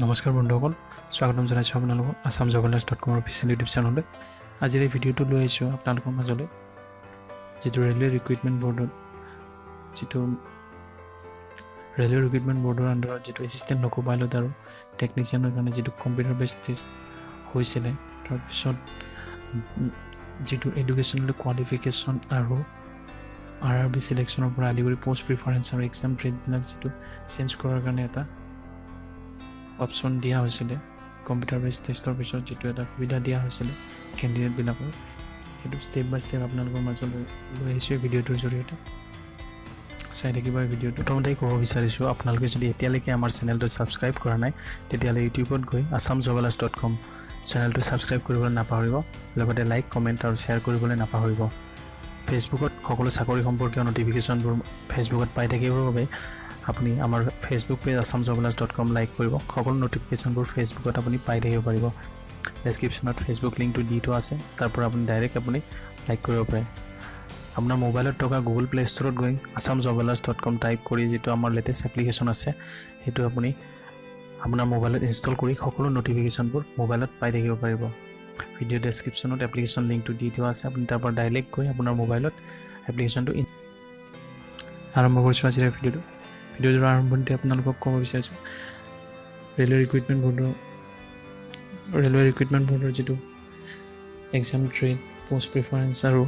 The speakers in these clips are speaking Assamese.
নমস্কাৰ বন্ধুসকল, স্বাগতম জনাইছোঁ আপোনালোকক আছাম জব ডট কমৰ অফিচিয়েল ইউটিউব চেনেললৈ। আজিৰ এই ভিডিঅ'টো লৈ আহিছোঁ আপোনালোকৰ মাজলৈ, যিটো ৰেলৱে ৰিক্ৰুইটমেণ্ট বৰ্ডত, যিটো ৰেলৱে ৰিক্ৰুইটমেণ্ট বৰ্ডৰ আণ্ডাৰত যিটো এছিষ্টেণ্ট লকো পাইলট আৰু টেকনিচিয়ানৰ কাৰণে যিটো কম্পিউটাৰ বেছড টেষ্ট হৈছিলে, তাৰপিছত যিটো এডুকেশ্যনেল কোৱালিফিকেশ্যন আৰু আৰ আৰ বি চিলেকশ্যনৰ পৰা আদি কৰি পষ্ট প্ৰিফাৰেঞ্চ আৰু এক্সাম ডেটবিলাক যিটো চেঞ্জ কৰাৰ কাৰণে এটা অপশ্যন দিয়া হৈছিলে, কম্পিউটাৰ বেছড টেষ্টৰ পিছত যিটো এটা সুবিধা দিয়া হৈছিলে কেণ্ডিডেটবিলাকৰ, সেইটো ষ্টেপ বাই ষ্টেপ আপোনালোকৰ মাজলৈ লৈ আহিছোঁ এই ভিডিঅ'টোৰ জৰিয়তে। চাই থাকিব এই ভিডিঅ'টো। প্ৰথমতে ক'ব বিচাৰিছোঁ, আপোনালোকে যদি এতিয়ালৈকে আমাৰ চেনেলটো ছাবস্ক্ৰাইব কৰা নাই, তেতিয়াহ'লে ইউটিউবত গৈ আছাম জব ডট কম চেনেলটো ছাবস্ক্ৰাইব কৰিবলৈ নাপাহৰিব। লগতে লাইক, কমেণ্ট আৰু শ্বেয়াৰ কৰিবলৈ নাপাহৰিব। ফেচবুকত সকলো চাকৰি সম্পৰ্কীয় ন'টিফিকেশ্যনবোৰ ফেচবুকত পাই থাকিবৰ বাবে আপুনি আমাৰ Facebook page Assam job dot com like কৰিব। সকলো ন'টিফিকেশ্যনবোৰ ফেচবুকত আপুনি পাই থাকিব পাৰিব। ডেছক্ৰিপশ্যনত ফেচবুক লিংকটো দি থোৱা আছে, তাৰ পৰা আপুনি ডাইৰেক্ট আপুনি লাইক কৰিব পাৰে। আপোনাৰ মোবাইলত থকা গুগল প্লে ষ্ট'ৰত গৈ Assam job dot com type কৰি যিটো আমাৰ লেটেষ্ট এপ্লিকেশ্যন আছে, সেইটো আপুনি আপোনাৰ মোবাইলত ইনষ্টল কৰি সকলো ন'টিফিকেশ্যনবোৰ মোবাইলত পাই থাকিব পাৰিব। ভিডিঅ' ডেছক্ৰিপশ্যনত এপ্লিকেশ্যন লিংকটো দি থোৱা আছে, আপুনি তাৰ পৰা ডাইৰেক্ট গৈ আপোনাৰ মোবাইলত এপ্লিকেশ্যনটো আৰম্ভ কৰিছোঁ আজিৰ এই ভিডিঅ'টো। ভিডিঅ'টোৰ আৰম্ভণিতে আপোনালোকক ক'ব বিচাৰিছোঁ, ৰেলৱে ৰিক্ৰুইটমেণ্ট বৰ্ডৰ যিটো এক্সাম ডেট, পষ্ট প্ৰিফাৰেঞ্চ আৰু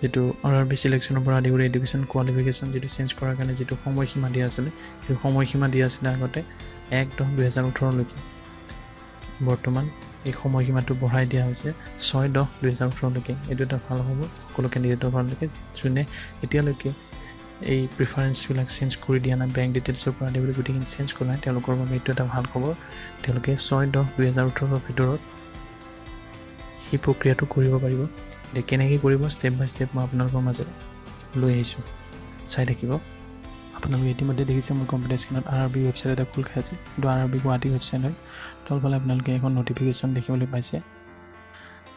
যিটো আৰ আৰ বি চিলেকশ্যনৰ পৰা আদি কৰি এডুকেশ্যন কোৱালিফিকেশ্যন যিটো চেঞ্জ কৰাৰ কাৰণে যিটো সময়সীমা দিয়া আছিলে, সেইটো সময়সীমা দিয়া আছিলে আগতে 1-10-2018লৈকে। বৰ্তমান এই সময়সীমাটো বঢ়াই দিয়া হৈছে 6-10-2018লৈকে। এইটো এটা ভাল খবৰ সকলো কেণ্ডিডেটৰ ভাললৈকে, যোনে এতিয়ালৈকে এই প্ৰিফাৰেঞ্চবিলাক চেঞ্জ কৰি দিয়া নাই, বেংক ডিটেইলছৰ পৰা আদি কৰি গোটেইখিনি চেঞ্জ কৰা নাই, তেওঁলোকৰ বাবে এইটো এটা ভাল খবৰ। তেওঁলোকে 6-10-2018ৰ ভিতৰত সেই প্ৰক্ৰিয়াটো কৰিব পাৰিব। এতিয়া কেনেকৈ কৰিব, ষ্টেপ বাই ষ্টেপ মই আপোনালোকৰ মাজেৰে লৈ আহিছোঁ, চাই থাকিব। আপোনালোকে ইতিমধ্যে দেখিছে, মোৰ কম্পিউটাৰ স্ক্ৰীণত আৰ আৰ বি ৱেবছাইট এটা খোল খাই আছে। এইটো R R B Guwahati website হয়। তলফালে আপোনালোকে এখন ন'টিফিকেশ্যন দেখিবলৈ পাইছে,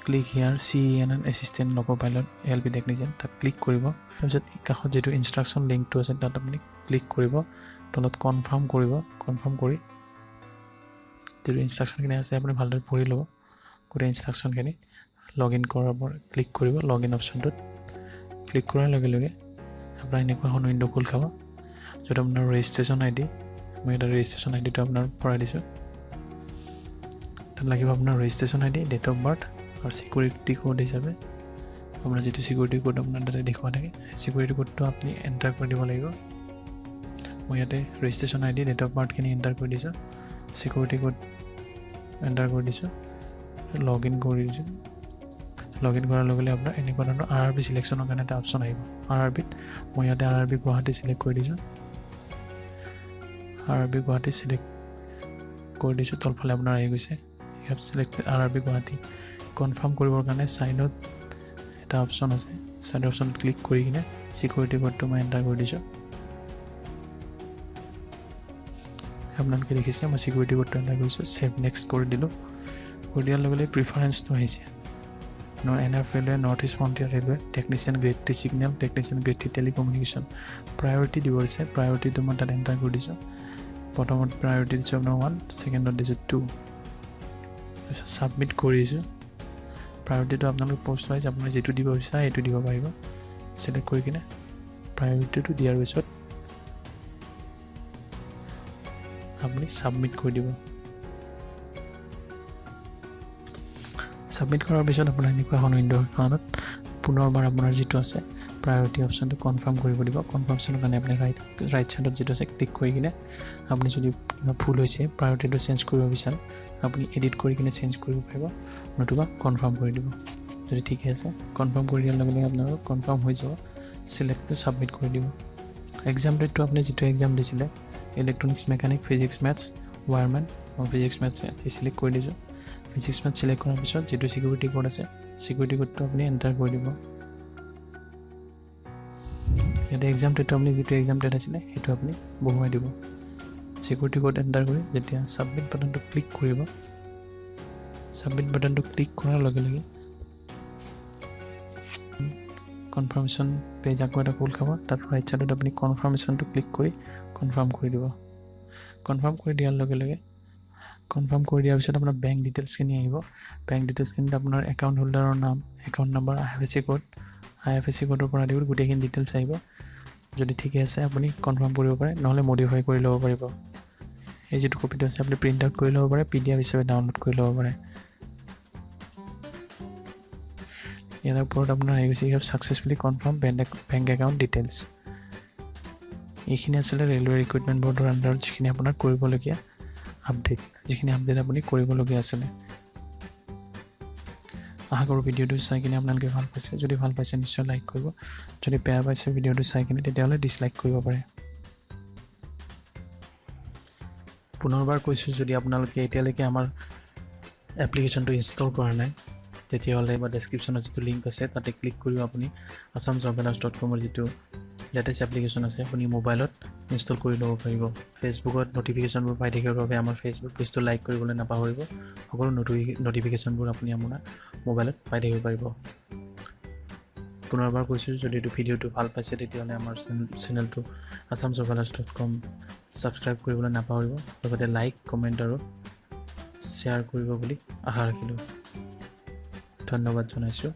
"Click here CEN and Assistant Loco Pilot ALP Technician"। তাত ক্লিক কৰিব। তাৰপিছত কাষত যিটো ইনষ্ট্ৰাকশ্যন লিংকটো আছে, তাত আপুনি ক্লিক কৰিব। তলত কনফাৰ্ম কৰিব। কনফাৰ্ম কৰি যিটো ইনষ্ট্ৰাকশ্যনখিনি আছে, আপুনি ভালদৰে পঢ়ি ল'ব গোটেই ইনষ্ট্ৰাকশ্যনখিনি। লগ ইন কৰাৰ পৰা ক্লিক কৰিব। লগ ইন অপশ্যনটোত ক্লিক কৰাৰ লগে লগে আপোনাৰ এনেকুৱা এখন উইণ্ড' খোল খাব, য'ত আপোনাৰ ৰেজিষ্ট্ৰেশ্যন আই ডি, মই এটা ৰেজিষ্ট্ৰেশ্যন আই ডিটো আপোনাৰ ভৰাই দিছোঁ। তাত লাগিব আপোনাৰ registration I D, date of birth আৰু ছিকিউৰিটি ক'ড হিচাপে আপোনাৰ যিটো ছিকিউৰিটি ক'ড আপোনাৰ তাতে দেখুওৱা থাকে, সেই ছিকিউৰিটি ক'ডটো আপুনি এণ্টাৰ কৰি দিব লাগিব। মই ইয়াতে registration I D, date of বাৰ্থখিনি এণ্টাৰ কৰি দিছোঁ, ছিকিউৰিটি ক'ড এণ্টাৰ কৰি দিছোঁ, লগ ইন কৰি দিছোঁ। লগ ইন কৰাৰ লগে লগে আপোনাৰ এনেকুৱা ধৰণৰ আৰ আৰ বি চিলেকশ্যনৰ কাৰণে এটা অপশ্যন আহিব। আৰ আৰ বিত মই ইয়াতে R R B Guwahati select কৰি দিছোঁ। R R B Guwahati select কৰি দিছোঁ। তলফালে আপোনাৰ আহি গৈছে, "You have selected RRB Guwahati"। Confirm কৰিবৰ কাৰণে ছাইডত এটা অপশ্যন আছে। ছাইড অপশ্যনত ক্লিক কৰি কিনে ছিকিউৰিটি ক'ডটো মই এণ্টাৰ কৰি দিছোঁ। আপোনালোকে দেখিছে, মই ছিকিউৰিটি ক'ডটো এণ্টাৰ কৰিছোঁ। ছেভ নেক্সট কৰি দিলোঁ। কৰি দিয়াৰ লগে লগে প্ৰিফাৰেঞ্চটো আহিছে, NF Railway, North East Frontier Railway, Technician Grade 3 Signal, Technician Grade 3 Telecommunication। Priority দিব দিছে। প্ৰায়ৰিটিটো মই তাত এণ্টাৰ কৰি দিছোঁ। প্ৰথমত প্ৰায়ৰিটি দিছোঁ আপোনাৰ ওৱান, ছেকেণ্ডত দিছোঁ টু, তাৰপিছত ছাবমিট কৰি দিছোঁ। প্ৰায়ৰিটিটো আপোনালোকে পষ্ট ৱাইজ আপোনাৰ যিটো দিব বিচাৰে, সেইটো দিব পাৰিব চিলেক্ট কৰি কিনে। প্ৰায়ৰিটিটো দিয়াৰ পিছত আপুনি ছাবমিট কৰি দিব। ছাবমিট কৰাৰ পিছত আপোনাৰ এনেকুৱা এখন উইণ্ড' এখনত পুনৰবাৰ আপোনাৰ যিটো আছে প্ৰায়ৰিটি অপশ্যনটো কনফাৰ্ম কৰিব দিব। কনফাৰ্মেশ্যনৰ কাৰণে আপুনি ৰাইট ছাইডত যিটো আছে, ক্লিক কৰি কিনে আপুনি যদি কিবা ভুল হৈছে, প্ৰায়ৰিটিটো চেঞ্জ কৰিব বিচাৰে, আপুনি এডিট কৰি কিনে চেঞ্জ কৰিব পাৰিব, নতুবা কনফাৰ্ম কৰি দিব যদি ঠিকে আছে। কনফাৰ্ম কৰি দিয়াৰ লগে লগে আপোনালোকৰ কনফাৰ্ম হৈ যাব। চিলেক্টটো ছাবমিট কৰি দিব। এক্সাম ডেটটো আপুনি যিটো এক্সাম দিছিলে, Electronics Mechanic, Physics, Maths, Wireman, মই ফিজিক্স, মেথছ ইয়াতে চিলেক্ট কৰি দিছোঁ। ফিজিক্স, মেথছ চিলেক্ট কৰাৰ পিছত যিটো ছিকিউৰিটি ক'ড আছে, ছিকিউৰিটি ক'ডটো আপুনি এণ্টাৰ কৰি দিব। ইয়াতে এক্সাম ডেটটো আপুনি যিটো এক্সাম ডেট আছিলে, সেইটো আপুনি বহুৱাই দিব। ছিকিউৰিটি ক'ড এণ্টাৰ কৰি যেতিয়া ছাবমিট বাটনটো ক্লিক কৰিব, ছাবমিট বাটনটো ক্লিক কৰাৰ লগে লগে কনফাৰ্মেশ্যন পেজ আকৌ এটা খোল খাব। তাত ৰাইট ছাইডত আপুনি কনফাৰ্মেশ্যনটো ক্লিক কৰি কনফাৰ্ম কৰি দিব। কনফাৰ্ম কৰি দিয়াৰ লগে লগে কনফাৰ্ম কৰি দিয়াৰ পিছত আপোনাৰ বেংক ডিটেইলছখিনি আহিব। বেংক ডিটেইলছখিনিত আপোনাৰ একাউণ্ট হোল্ডাৰৰ নাম, একাউণ্ট নম্বৰ, আই এফ এছ চি ক'ড, আই এফ এছ চি ক'ডৰ পৰা আদি কৰি গোটেইখিনি ডিটেইলছ আহিব। যদি ঠিকে আছে, আপুনি কনফাৰ্ম কৰিব পাৰে, নহ'লে মডিফাই কৰি ল'ব পাৰিব। এই যিটো কপিটো আছে, আপুনি প্ৰিণ্ট আউট কৰি ল'ব পাৰে, পিডিএফ হিচাপে ডাউনলোড কৰি ল'ব পাৰে। ইয়াৰ ওপৰত আপোনাৰ আহি গৈছে, "You have successfully confirm bank account details." এইখিনি আছিলে ৰেলৱে ৰিক্ৰুইটমেণ্ট বৰ্ডৰ আণ্ডাৰত যিখিনি আপোনাৰ কৰিবলগীয়া আপডেট, যিখিনি আপডেট আপুনি কৰিবলগীয়া আছিলে। আশা কৰোঁ ভিডিঅ'টো চাই কিনে আপোনালোকে ভাল পাইছে। যদি ভাল পাইছে, নিশ্চয় লাইক কৰিব। যদি বেয়া পাইছে ভিডিঅ'টো চাই কিনে, তেতিয়াহ'লে ডিছলাইক কৰিব পাৰে। পুনৰবাৰ কৈছোঁ, যদি আপোনালোকে এতিয়ালৈকে আমাৰ এপ্লিকেশ্যনটো ইনষ্টল কৰা নাই, তেতিয়াহ'লে বা ডেছক্ৰিপশ্যনত যিটো লিংক আছে, তাতে ক্লিক কৰিও আপুনি আছাম জব এলাৰ্টছ ডট কমৰ যিটো লেটেষ্ট এপ্লিকেশ্যন আছে, আপুনি মোবাইলত ইনষ্টল কৰি ল'ব পাৰিব। ফেচবুকত ন'টিফিকেশ্যনবোৰ পাই থাকিবৰ বাবে আমাৰ ফেচবুক পেজটো লাইক কৰিবলৈ নাপাহৰিব। সকলো ন'টিফিকেশ্যনবোৰ আপুনি আপোনাৰ মোবাইলত পাই থাকিব পাৰিব। পুনৰবাৰ কৈছোঁ, যদি এইটো ভিডিঅ'টো ভাল পাইছে, তেতিয়াহ'লে আমাৰ চেনেলটো Assam job alerts dot com subscribe কৰিবলৈ নাপাহৰিব। লগতে লাইক, কমেণ্ট আৰু শ্বেয়াৰ কৰিব বুলি আশা ৰাখিলোঁ। ধন্যবাদ জনাইছোঁ।